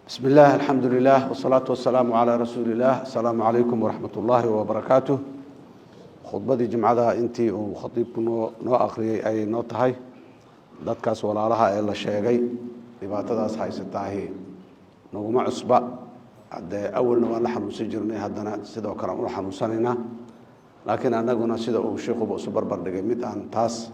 بسم الله، الحمد لله، والصلاة والسلام على رسول الله. السلام عليكم ورحمة الله وبركاته. Khudbadii jimcada intii uu khadiibku noo akhriyey ayay noo tahay. Dadkaas walaalaha ee la sheegay dhibaatadaas haysataahi naguma cusba. Haddee awalna waan la xanuunsan jirnay, haddana sidoo kale aan ula xanuunsanaynaa, laakiin annaguna sida uu sheikuba isu barbar dhigay, mid aan taas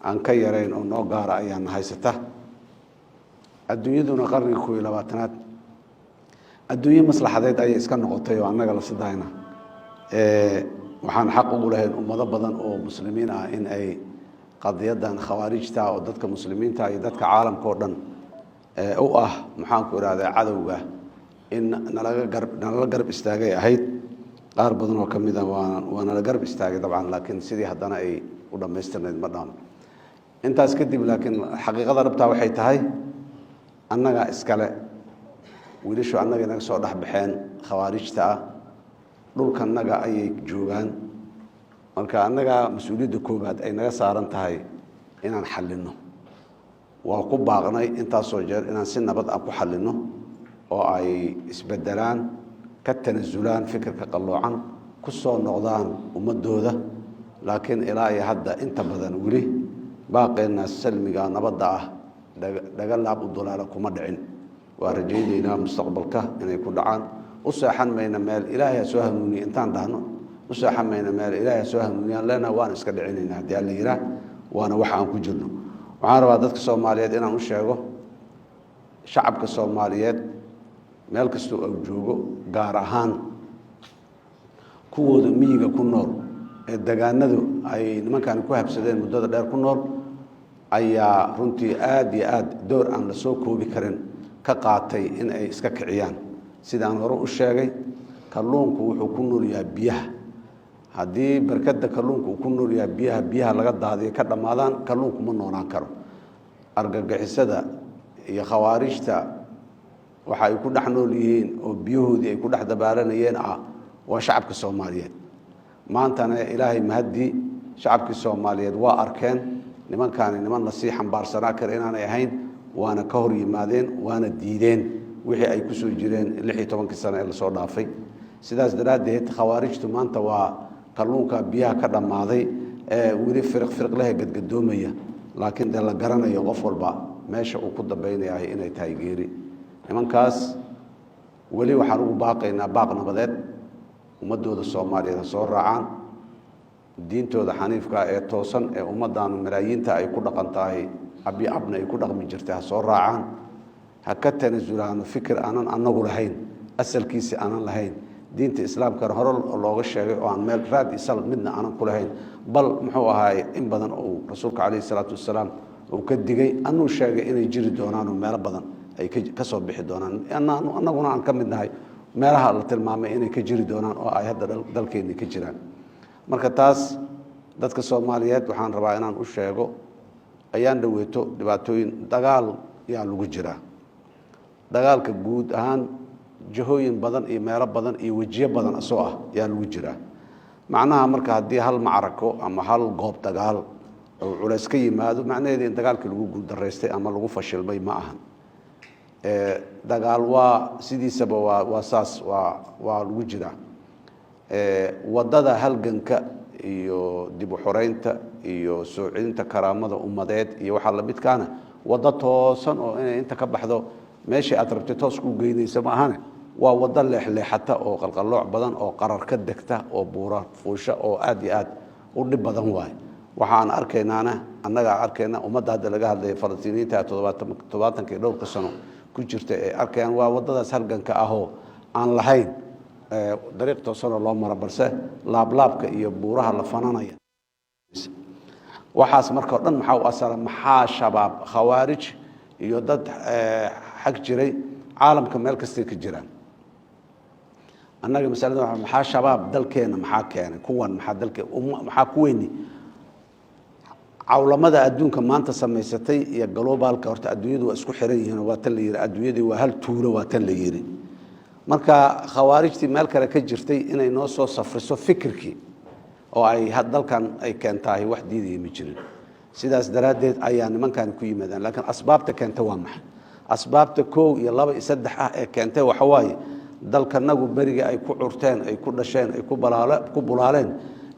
aan ka yarayn oo noo gaara ayaana haysata. Adduunyaduna qarniga 21aad adduunye maslaxadeed ayay iska noqotay oo annaga la sidayna waxaan xaq ugu lahayn ummado badan oo muslimiin ah in ay qadiyadan khawaarijta oo dadka muslimiinta iyo dadka caalamka oo dhan u ah, maxaanku ihahda, cadowga, in nalaga garab nalala garab istaagay ahayd. Qaar badan oo ka mid a waa nala garab istaagay dabcan, laakiin sidii haddana ay u dhammaystirnayd ma dhaamo. Intaas kadib, laakiin xaqiiqada dhabtaa waxay tahay annagaa iskale. Wiilashu annaga inaga soo dhex baxeen khawaarijta ah, dhulkanaga ayay joogaan. Marka annagaa mas-uuliyadda koowaad ay naga saaran tahay inaan xallinno. Waa ku baaqnay intaasoo jeer inaan si nabad ah ku xallinno oo ay isbedelaan, ka tanasulaan fikirka qalloocan, ku soo noqdaan ummadooda, laakiin ilaa iyo hadda inta badan weli baaqeenna salmiga nabadda ah dhaga laab u dulaala kuma dhicin. Waa rajaynaynaa mustaqbalka inay ku dhacaan. U seexan mayna meel Ilaahay ha soo hanuuniye intaan dhahno, u seexan mayna meel Ilaahay ha soo hanuuniyaan leenaha. Waana iska dhicinayna haddii Alla yihaah, waana waxa aan ku jirno. Waxaan rabaa dadka Soomaaliyeed inaan u sheego, shacabka Soomaaliyeed meel kastoo uu joogo, gaar ahaan kuwooda miyiga ku nool ee degaanadu ay nimankan ku habsadeen muddada dheer ku nool, ayaa runtii aada iyo aada door aan la soo koobi karin ka qaatay in ay iska kiciyaan. Sidaan hore u sheegay, kalluunku wuxuu ku nool yahay biyaha. Haddii barkadda kalluunka uu ku nool yahay biyaha, biyaha laga daadiyo ka dhammaadaan, kalluunku ma noolaan karo. Argagixisada iyo khawaarijta waxa ay ku dhex nool yihiin oo biyahoodii ay ku dhex dabaalanayeen ah waa shacabka Soomaaliyeed. Maantana Ilaahay mahaddii, shacabkii Soomaaliyeed waa arkeen nimankaani niman lasii xambaarsanaa kara inaanay ahayn, waana ka hor yimaadeen, waana diideen wixii ay kusoo jireen 16kii sano ee lasoo dhaafay. Sidaas daraaddeed, khawaarijtu maanta waa kalluunka biyaha ka dhammaaday ee weli firiq firiqlehe gadgadoomaya, laakiin dee la garanayo qof walba meesha uu ku dambaynayahay inay tahay geeri. Nimankaas weli waxaan ugu baaqaynaa baaq nabadeed. Ummadooda Soomaaliyeed ha soo raacaan diintooda xaniifka ee toosan ee ummaddaanu malaayiinta ay ku dhaqan tahay, abi abna ay ku dhaqmi jirtay, ha soo raacaan. Ha ka tanasulaano fikir aanan anagu lahayn, asalkiisi aanan lahayn, diinta islaamkana hore looga sheegay oo aan meel raad iyo sal midna aanan ku lahayn, bal muxuu ahaay, in badan uu rasuulka calayhi salaatu wasalaam uu ka digay, anuu sheegay inay jiri doonaanoo meelo badan ay ka soo bixi doonaan, annaguna aan ka mid nahay meelaha la tilmaamay inay ka jiri doonaan oo ay hadda dalkeenni ka jiraan. Marka taas dadka Soomaaliyeed waxaan rabaa inaan u sheego, ayaan dhaweeto dhibaatooyin dagaal yaa lagu jiraa. Dagaalka guud ahaan jahooyin badan iyo meelo badan iyo wejiyo badan asoo ah yaa lagu jiraa. Macnaha marka haddii hal macrako ama hal goob dagaal oo culays ka yimaado, macnaheedu in dagaalkii lagu guuldaraystay ama lagu fashilmay ma ahan. Dagaal waa sidiisaba waa saas, waa lagu jiraa. Waddada halganka iyo dib u xoreynta iyo soo celinta karaamada ummadeed iyo waxaa lamidkaana waddo toosan oo inay inta ka baxdo meeshii aad rabtay toos ku geynaysa ma ahane, waa waddo leexleexata oo qalqallooc badan oo qarar ka degta oo buura fuusha oo aad iyo aad u dhib badan waay. Waxaan arkaynaana annagaa arkayna, ummadda hadda laga hadlaya, Falastiiniyiinta toddobaatankii dhowrka sano ku jirta ee arkayaan, waa waddadaas halganka ahoo aan lahayn dariiq toosanoo loo maro, balse laablaabka iyo buuraha la fananaya. Waxaas marka o dhan maxaa u asala? Maxaa Shabaab, khawaarij iyo dad xag jiray caalamka meel kastay ka jiraan? Annaga masalada maxaa Shabaab dalkeena maxaa keenay? Kuwan maxaa dalke maxaa kuweyni cawlamada adduunka maanta samaysatay iyo globalka? Horta adduunyadu waa isku xiran yihiin. Waa tan la yihi adduunyadii waa hal tuulo, waa tan la yihi. Marka khawaarijtii meel kale ka jirtay inay noo soo safriso fikirkii oo ay dalkan ay keentahay, wax diidaya ma jirin. Sidaas daraaddeed ayaa nimankan ku yimaadaan. Laakiin asbaabta keenta waa maxay? Asbaabta 1 iyo 2 iyo 3 ah ee keentay waxa waaye dalkanagu beriga ay ku curteen, ay ku dhasheen, ay ku bulaaleen,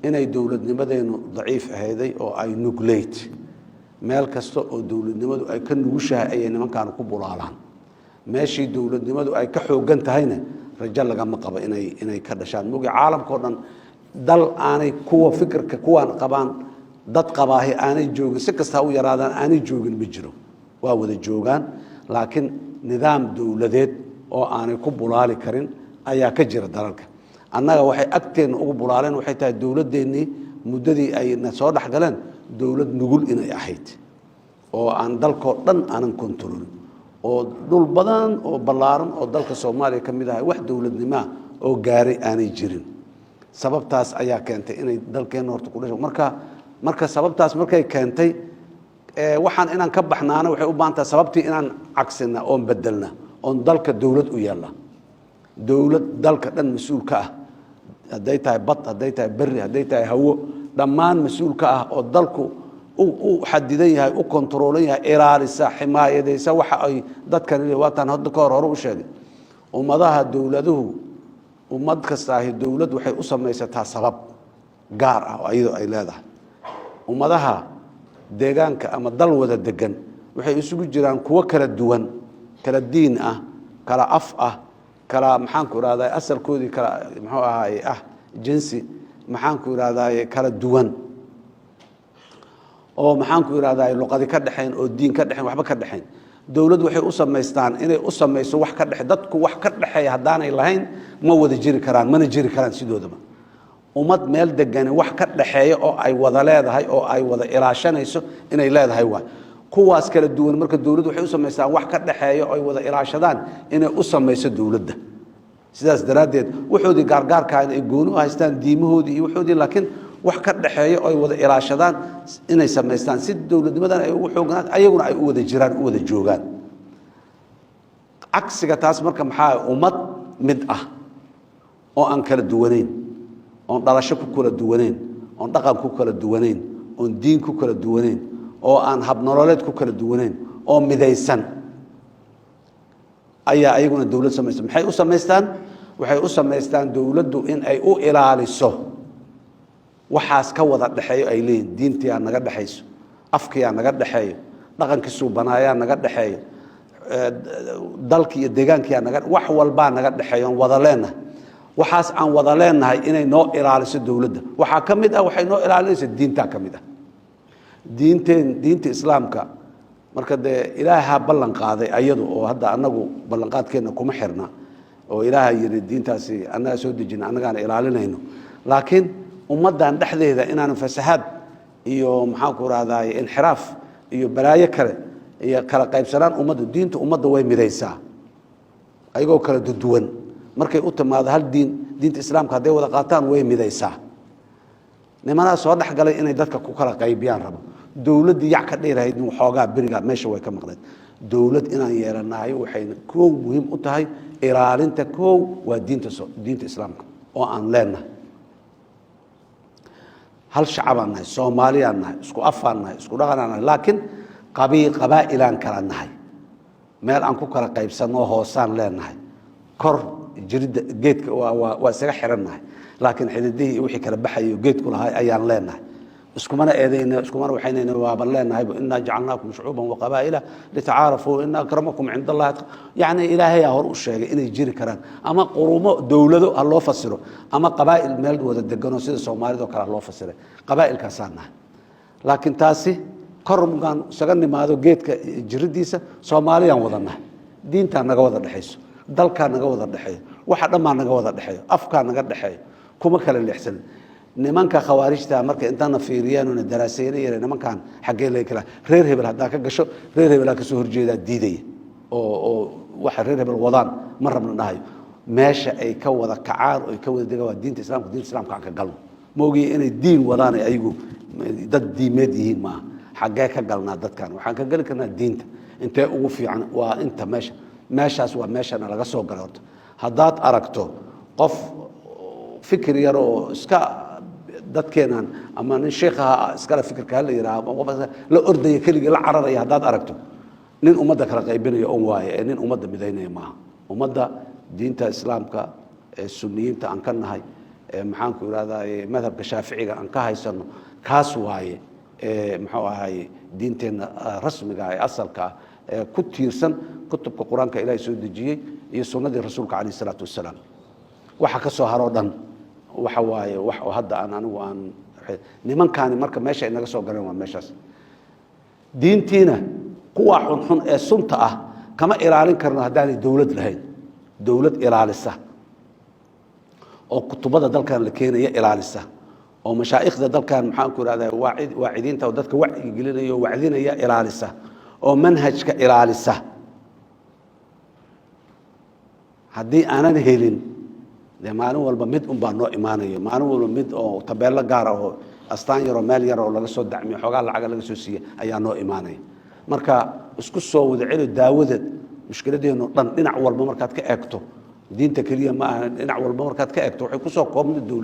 inay dowladnimadeenu daciif ahayday oo ay nugleyd. Meel kasta oo dowladnimadu ay ka nugushahay ayay nimankaanu ku bulaalaan. Meeshii dowladnimadu ay ka xoogan tahayna rajo lagama qabo inay ka dhashaan. Mogi caalamkao dhan dal aanay kuwa fikirka kuwaan qabaan dad qabaahi aanay joogin, si kasta ha u yaraadaan, aanay joogin ma jiro. Waa wada joogaan, laakiin nidaam dowladeed oo aanay ku bulaali karin ayaa ka jira dalalka. Annaga waxay agteenna ugu bulaaleen waxay tahay dowladdeennii muddadii ayna soo dhexgaleen dowlad nugul inay ahayd, oo aan dalkoo dhan aanan kontaroolin, oo dhul badan oo ballaaran oo dalka Soomaaliya ka mid ahay wax dowladnimaa oo gaaray aanay jirin. Sababtaas ayaa keentay inay dalkeenna horta ku dhasho. Marka sababtaas markay keentay, waxaan inaan ka baxnaana waxay u baahan tahay sababtii inaan cagsina oon bedelna, oon dalka dowlad u yeelna, dowlad dalka dhan mas-uul ka ah, hadday tahay bad, hadday tahay berri, hadday tahay hawo, dhammaan mas-uul ka ah, oo dalku u xadidan yahay, u kontaroolan yahay, ilaalisa, ximaayadaysa waxa ay dadkan. Waataan hadda ka hor hore u sheegay, ummadaha dowladuhu, ummad kastaahi dowlad waxay u samaysataa sabab gaar ah oo iyadoo ay leedahay. Ummadaha deegaanka ama dal wada degan waxay isugu jiraan kuwo kala duwan, kala diin ah, kala af ah, kala, maxaanku irahday, asalkoodii kala, muxuu ahaay, ah, jinsi, maxaanku irahday, kala duwan, oo, maxaanku irahday, luqadi ka dhexayn, oo diin ka dhexayn, waxba ka dhexayn. Dowlad waxay u samaystaan inay u samayso wax ka dhexe dadku. Wax ka dhexeeya haddaanay lahayn ma wada jiri karaan, mana jiri karaan sidoodaba. Ummad meel degani wax ka dhexeeya oo ay wada leedahay oo ay wada ilaashanayso inay leedahay waay. Kuwaas kala duwan marka dowladdu waxay u samaystaan wax ka dhexeeya oo ay wada ilaashadaan inay u samayso dowladda. Sidaas daraaddeed waxoodii gaargaarkaa in ay gooni u haystaan, diimahoodii iyo waxoodii, laakiin wax ka dhexeeya oo ay wada ilaashadaan inay samaystaan, si dowladnimadan ay ugu xooganaan, ayaguna ay u wada jiraan, u wada joogaan. Cagsiga taas marka maxaa? Ummad mid ah oo aan kala duwanayn, oon dhalasho ku kala duwanayn, oon dhaqan ku kala duwanayn, oon diin ku kala duwanayn, oo aan habnololeed ku kala duwanayn, oo midaysan ayaa ayaguna dowlad samaysta. Maxay u samaystaan? Waxay u samaystaan dowladdu in ay u ilaaliso waxaas ka wada dhexeeyo ay leeyihin. Diintiyaa naga dhexayso, afkiyaa naga dhexeeyo, dhaqankii suubanaayaa naga dhexeeyo, dalkii iyo deegaankiyaa naga, wax walbaa naga dhexeeyo oon wada leenahay. Waxaas aan wada leenahay inay noo ilaaliso dowladda waxaa ka mid ah, waxay noo ilaalinaysa diintaa ka mid ah, diinteen, diinta Islaamka. Marka dee Ilaahaa ballan qaaday ayadu, oo hadda anagu ballanqaadkeenna kuma xirna, oo Ilaaha yidhi diintaasi annagaa soo dejina, annagaana ilaalinayno. Laakiin ummaddan dhexdeeda inaanan fasahaad iyo, maxaanku rahdaye, inxiraaf iyo balaayo kale iyo kala qaybsanaan ummadda, diinta ummadda way midaysaa. Ayagoo kala duduwan markay u timaado hal diin, diinta Islaamka, hadday wada qaataan way midaysaa. Nimanaa soo dhex galay inay dadka ku kala qaybiyaan rabo. Dowladdii yac ka dhiirahayd waxoogaa beriga meesha way ka maqleen. Dowlad inaan yeelanahay waxay koow muhiim u tahay ilaalinta, koow waa diinta Islaamka oo aan leenahay. Hal shacabaan nahay, Soomaaliyaan nahay, isku afaan nahay, isku dhaqanaan nahay, laakiin qabaa'ilaan kala nahay. Meel aan ku kala qaybsanoo hoosaan leenahay. Kor jiridda geedka waa isaga xiran nahay, laakiin xididihii iyo wixii kala baxayo geedku lahay ayaan leenahay. Iskumana eedayna, iskumana waxaynayna, waaban leenahayba. إنا جعلناكم شعوبا وقبائل لتعارفوا إن أكرمكم عند الله. Yacni Ilaahayaa hor u sheegay inay jiri karaan ama qurumo dowlado ha loo fasiro, ama qabaa'il meel wada deganoo sida Soomaalida oo kale ha loo fasiray. Qabaa'ilkaasaan nahay, laakiin taasi kor markaan isaga nimaado geedka jiridiisa, Soomaaliyaan wada nahay, diintaa naga wada dhexayso, dalkaa naga wada dhexeeyo, waxa dhammaa naga wada dhexeeyo, afkaa naga dhexeeyo, kuma kala leexsanin. Nimanka Khawaarijta marka intaana fiiriyaan oona daraaseyna yare, nimankan xaggee laga kala? Reer hebel haddaa ka gasho, reer hebelaa kasoo horjeedaa, diidaya oo waxa reer hebel wadaan ma rabna dhahayo. Meesha ay ka wada kacaan oo ay ka wada degaan waa diinta Islaamka. Diinta Islaamka aan ka galno. Ma ogiye inay diin wadaan, ay ayagu dad diimeed yihiin maaha. Xaggee ka galnaa dadkan? Waxaan ka geli karnaa diinta. Intee ugu fiican waa inta meesha, meeshaas waa meeshana laga soo galay. Horta haddaad aragto qof fikir yar oo iska dadkeenan, ama nin sheikhaha iskale fikirka hala yidhaha, ama qof la ordaya, keligii la cararaya haddaad aragto, Nin ummadda kala qaybinaya on waaye ee nin ummadda midaynaya maaha. Ummadda diinta Islaamka ee Sunniyiinta aan ka nahay, ee maxaanku irahdaa, madhabka Shaaficiga aan ka haysano, kaas waaye. Muxuu ahaye, diinteenna rasmiga ee asalka ah ee ku tiirsan kutubka Qur-aanka Ilaahay soo dejiyey iyo sunnadii Rasuulka calayh isalaatu wasalaam. Waxa ka soo haroo dhan waxa waaye wax oo hadda aan anigu aan nimankaani marka meesha ay naga soo galeen waa meeshaas. Diintiina kuwa xunxun ee sunta ah kama ilaalin karno haddaanay dowlad lahayn, dowlad ilaalisa oo kutubada dalkan la keenaya ilaalisa, oo mashaa'ikhda dalkan, maxaan ku ihahda, waacidiinta oo dadka wacyi gelinaya oo wacdinaya ilaalisa, oo manhajka ilaalisa. Haddii aanan helin, dee maalin walba mid un baa noo imaanayo, maalin walba mid oo tabeello gaar ah oo astaan yaroo meel yar oo laga soo dacmiyo, xoogaa lacaga laga soo siiya ayaa noo imaanaya. Marka isku soo wada celi, daawadeed mushkiladeenu dhan, dhinac walba markaad ka eegto, diinta keliya ma aha, dhinac walba markaad ka eegto waxay kusoo koobnay dowlad.